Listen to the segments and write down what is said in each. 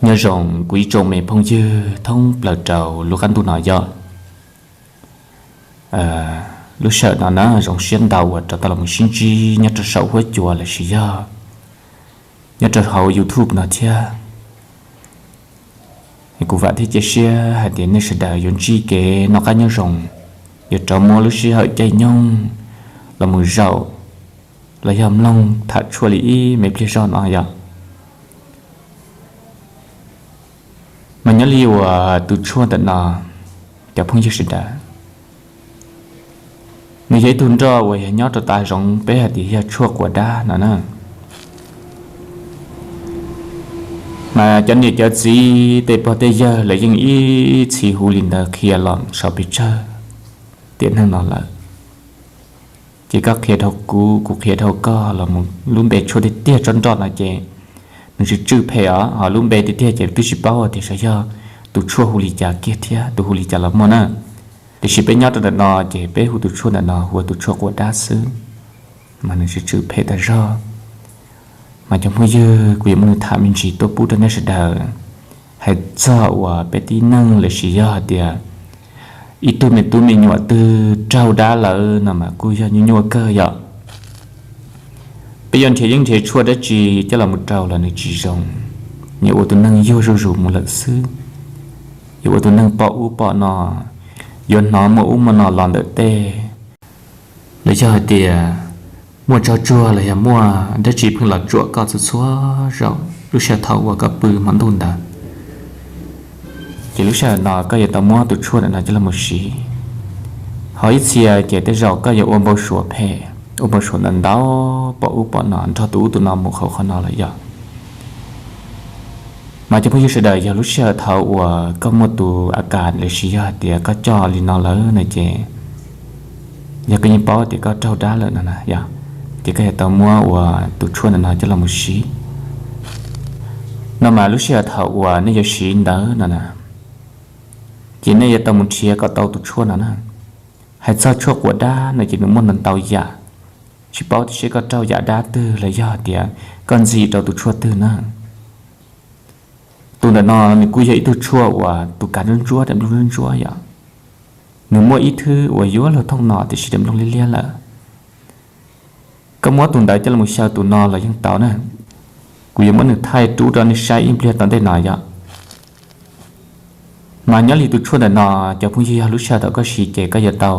Nyob zoo kuv ib tsoom me phooj ywg thoob plaws rau lub qab ntuj no yog lub sij hawm no na zoo siab ntau uas rov tau los sib ntsib nyob rau saum huab cua los sis yog nyob rau hauv YouTube no thiab. Kuv vam thiab cia siab hais tias nej sawv daws yuav ntsib kev noj qab nyob zoo, yuav rov muab lub sij hawm caij nyoog los mus zaum los yog mloog tham tshuaj li ib me pliag zog no yog. Mas nyob li uas tus tshuaj ntawm no, cov phooj ywg sawv daws, nws yog ib tug nroj uas yog nyob rau tav zoov peb hais tias yog tshuaj quas dab no na. Mas cov niam cov txiv tej pog tej yawg lawv yeej ib txhis hu li ntawd qhia los saum pes tsawg tiam neej no lawm. Ces koj qhia dhau kuv, kuv qhia dhau koj los mus lub npe tshuaj tiag tiag tsob nroj no ces nws tsw tsw phem os, ho lub npe tiag tiag ces twb tsis paub tias xyov yog tus tshuaj hu li cas kiag thiab tus hu li cas los muaj na. Tiam sis peb nyob rau ntawm no ces peb hu tus tshuaj ntawm no hu ua tus tshuaj quas dab xwb, mas nws tsw tsw phem tag zog. Mas cov phooj ywg, kuv yuav muab nws tham me ntsis tuaj pub rau nej sawv daws. Hais txog uas peb tib neeg los sis yog hais tias ib tug me tub me nyuam twg raug dab lawm no mas kuj yog nyuaj nyuaj kawg yom. Peb yuav nrhiav yeeb nrhiav tshuaj dab tsi coj los mus rau los nws tsis zoo. Yuav ua tus neeg yuag zuj zus mus lawm xwb. Yuav ua tus neeg pom ub pom no, yuav hnov muaj ub muaj no los ntawm tej, los yog hais tias muaj tsog tsuag los yog muaj dab tsi pheej los tsuam koj txhua txhua zaus lub sij hawm thaum uas koj pw hmo ntuj ntawd. Ces lub sij hawm no koj yuav tau muab tus tshuaj ntawm no coj los siv. Ho ib txhia ces tej zaum koj yuav ua npau suav phem, ua npau suav ntau ntau, pom ub pom no, nrog tus ub tus no mus qhov ub qhov no lawm yog. Mas cov phooj ywg sawv daws, yog lub sij hawm thaum uas koj muaj tus a kas los sis yog hais tias koj coj li no lawm no ces yog koj yeej paub tias koj raug dab lawm no na yog, ces koj yuav tau muab ua tus tshuaj ntawm no coj los mus siv. No mas lub sij hawm thaum uas nej yuav siv ntawd no na, ces nej yuav tau mus nrhiav kom tau tus tshuaj no na. Hais txog tshuaj quas dab no ces nws muaj ntau ntau yam, tsis paub tias seb koj raug yam dab twg los yog tias koj ntxim rau tus tshuaj twg na. Tus ntawm no nws kuj yog ib tug tshuaj uas tus kav ntsuab ntsuab, daim nplooj ntsuab ntsuab yom. Nws muaj ib thwb uas yuav luag thooj no tiam sis daim nplooj liab liab lawm. Koj muab tus ntawd coj los xyaw tus no los yeej tau na. Kuv yuav muab nws thaij rub rau nej saib ib pliag tom ntej no yom. Mas nyob li tus tshuaj ntawm no, cov phooj ywg, yog lub sij hawm thaum koj siv ces koj yuav tau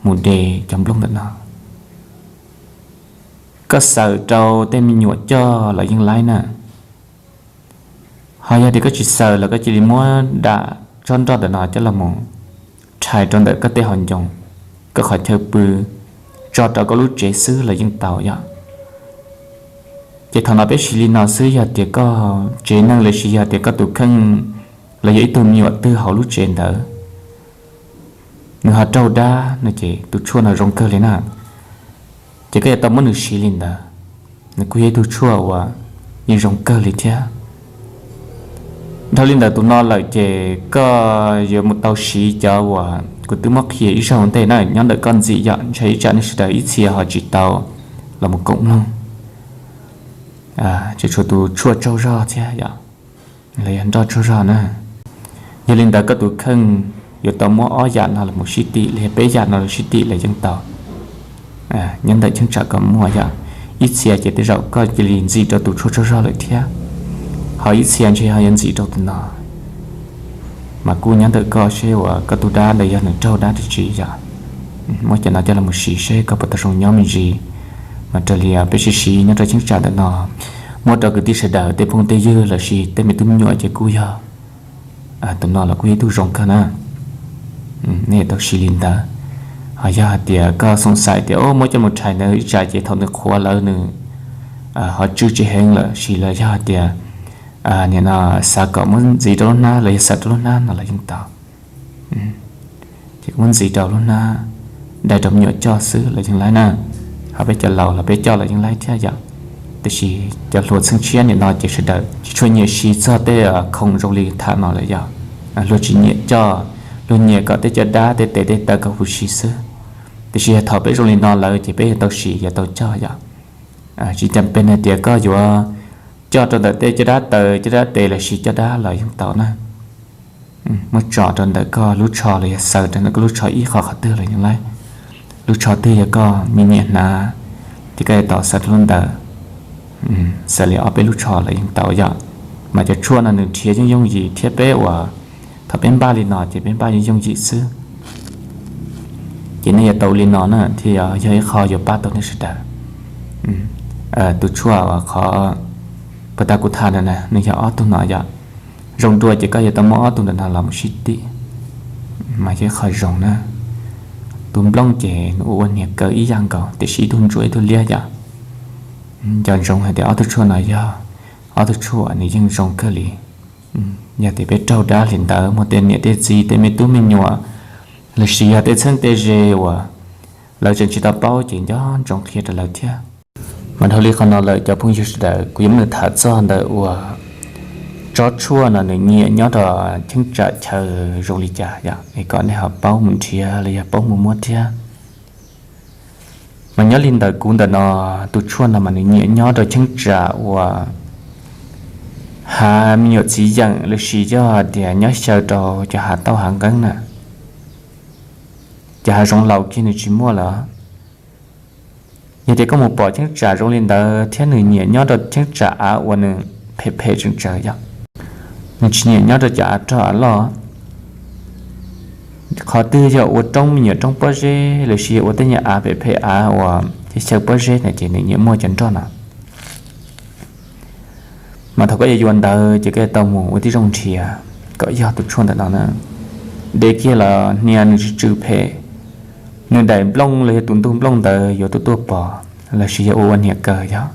mus de cov nplooj ntawm no, koj xaws rau tej me nyuam coj los yeej laib na. Ho yog tias koj tsis xaws los koj cia li muab dam tsob nroj ntawm no coj los mus rhais rau ntawm koj tej hauv ncoo, koj qhov chaw pw, tso rau koj lub tsev xwb los yeej tau yom. Ces thaum no peb siv li no xwb, yog tias koj tsev neeg los sis yog tias koj tus kheej los yog ib tug me nyuam twg hauv lub tsev ntawd nws ho raug dab no ces tus tshuaj no zoo kawg li na. Ces koj yuav tau muab nws siv li ntawd, nws kuj yog ib tug tshuaj uas yeej zoo kawg li thiab. Dhau li ntawm tus no lawm ces koj yuav mus tau siv cov uas kuv twb muab qhia ib zaug ntej na, nyob ntawm koj ntxim yom. Ntshai ib tsam nej sawv daws ib txhia ho tsis tau los mus koom mloog, tseem tshuav tus tshuaj tsaug zog thiab yom, los yog nroj tsaug zog na. Yog li ntawd koj tus kheej yuav tau muab ob yam no los sib tim los yog peb yam no los sib tim los yeej tau. Nyob ntawm cheeb tsam koj muaj yom, ib txhia ces tej zaum koj cia li ntxim rau tus tshuaj tsaug zog lawm thiab, ho ib txhia ntshe ho yuav ntxim rau tus no. Mas kuj nyob ntawm koj seb uas koj tus dab ntawd yog nws raug dab dab tsi yom. Muab cov no coj los siv seb koj puas tau zoo nyob me ntsis. Mas raws li peb siv siv nyob rau cheeb tsam ntawm no, muab rau kwv tij sawv daws tej phooj tej ywg los sis tej me tub me nyuam ces kuj yog tus no los kuj yog ib tug zoo kawg na. Nej tau siv li ntawd. Ho yog hais tias koj xoom xaim tias muab coj mus rhais ntawd ib tsam ces thaum nws qhuav lawm nws ho tsw tsis heev lawm, sis los yog hais tias nim no xav kom muab ntxiv rau lub hnab los yog xaws rau lub hnab no los yeej tau. Ces muab ntxiv rau lub hnab, dai rau me nyuam coj xwb los yeej laib na. Ho peb cov laus los peb coj los yeej laib thiab yom. Tiam sis cov hluas txheej tshiab nim no ces sawv daws tsis tshua nyiam siv txog tej khoom zoo li tham no lawm yom. Luag tsis nyiam coj, luag nyiam kom tej caj dab tej tes tej taw kom huv si xwb. Tiam sis yog thaum peb zoo li no lawm ces peb yuav tau siv yuav tau coj yom. Tsis cas pes hais tias koj yuav coj rau ntawm tej caj dab taw caj dab tes los sis caj dab los yeej tau na. Muab tso rau ntawm koj lub tsho los yog xaws rau ntawm koj lub tsho ib qho qhov twg los yeej laib. Lub tsho twg yog koj me nyiam hnav, ces koj yuav tau xaws rau lub ntawd, xaws li ob peb lub tsho los yeej tau yom. Mas cov tshuaj no nws nrhiav yeej yooj yim thiab peb uas thaum peb npaj li no ces peb npaj yooj yooj yim xwb. Ces nej yuav tau li no na thiaj yog ib qho yuav pab tau nej sawv daws. Tus tshuaj uas qhov puag ta kuv tham no na nws yog ob tug no yom. Zoo dua ces koj yuav tau muab ob tug ntawm no los mus sib tim, mas yog ib qho zoo na. Tus nplooj ces nws ua ua niag kaw ib yam nkaus tiam sis ib tug ntsuab ib tug liab yom. Nco ntsoov hais tias ob tug tshuaj no yog ob tug tshuaj nws yeej zoo kawg li. Yog tias peb raug dab li ntawd muaj tej niam tej txiv tej me tub me nyuam los sis yog tej txheeb tej ze uas lawv tseem tsis tau paub ces nco ntsoov qhia rau lawv thiab. Mas dhau li qhov no lawm cov phooj ywg sawv daws, kuv yuav muab nws tham txog ntawm uas tsob tshuaj no nws nyiam nyob rau cheeb tsam chaw zoo li cas yom, es kom nej ho paub mus nrhiav los yog paub mus muab thiab. Mas nyob li ntawm kuv ntawm no, tus tshuaj no mas nws nyiam nyob rau cheeb tsam uas hav me nyuam txiv yeem los sis yog tias nyob xyaw rau cov hav tauj hav nqeeb na. Cov hav zoov laus kiag nws tsis muaj lawm. Yog tias koj mus pom cheeb tsam zoo li ntawd thiab nws nyiam nyob rau cheeb tsam av uas nws phem phem tseem tsawv yom, nws tsis nyiam nyob rau cov av rog av loj. Qhov twg yog ua roob me nyuam roob pob zeb los sis yog ua tej nyuag av phem phem av uas xyaw pob zeb na ces nws nyiam muaj cov nroj no. Mas thaum koj yuav yuav ntawd ces koj yuav tau mus ua tib zoo nrhiav kom yog tus tshuaj ntawm no na. Deb kiag los hnia nws tsw tsw phem, nws daim nplooj los yog tus ntug nplooj ntawd yuav tuaj tuaj pom los sis yog ua ua niag kaw yog.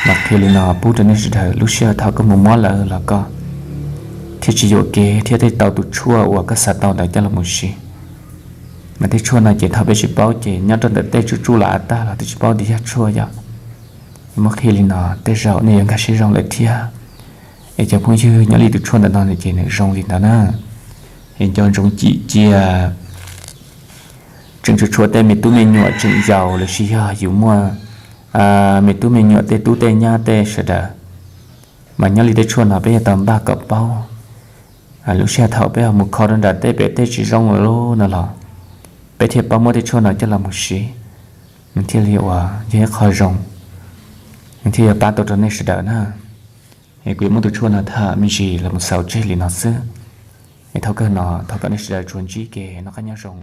Mas qhia li no pub rau nej sawv daws lub sij hawm thaum koj mus muab lawm los koj thiaj tsis yuam kev thiab thiaj tau tus tshuaj uas koj xav tau ntawd coj los mus siv. Mas tej tshuaj no ces thaum peb tsis paub ces nyob rau ntawm tej tsuj tsuj los av tag los twb tsis paub tias yog tshuaj yom. Muab qhia li no tej zaum nej yuav nkag siab zoo lawm thiab. Es cov phooj ywg, nyob li tus tshuaj ntawm no ces nws zoo li ntawd na. Es nco ntsoov cim cia, tseem tshuav tshuav tej me tub me nyuam tseem yau los sis yog yus muaj me tub me nyuam tej tub tej nyab tej sawv daws. Mas nyob li tej tshuaj no peb yuav tau npaj kom paub, lub sij hawm thaum peb ho mus kho rau nram tej pem tej tsis zoo lawm no los peb thiaj paub muab tej tshuaj no coj los mus siv, nws thiaj li uas yog ib qho zoo, nws thiaj yuav pab tau rau nej sawv daws na. Es kuv yuav muab tus tshuaj no tham me ntsis los mus xaus tseg li no xwb. Es thov kawg no thov kom nej sawv daws tsuas ntsib kev noj qab nyob zoo.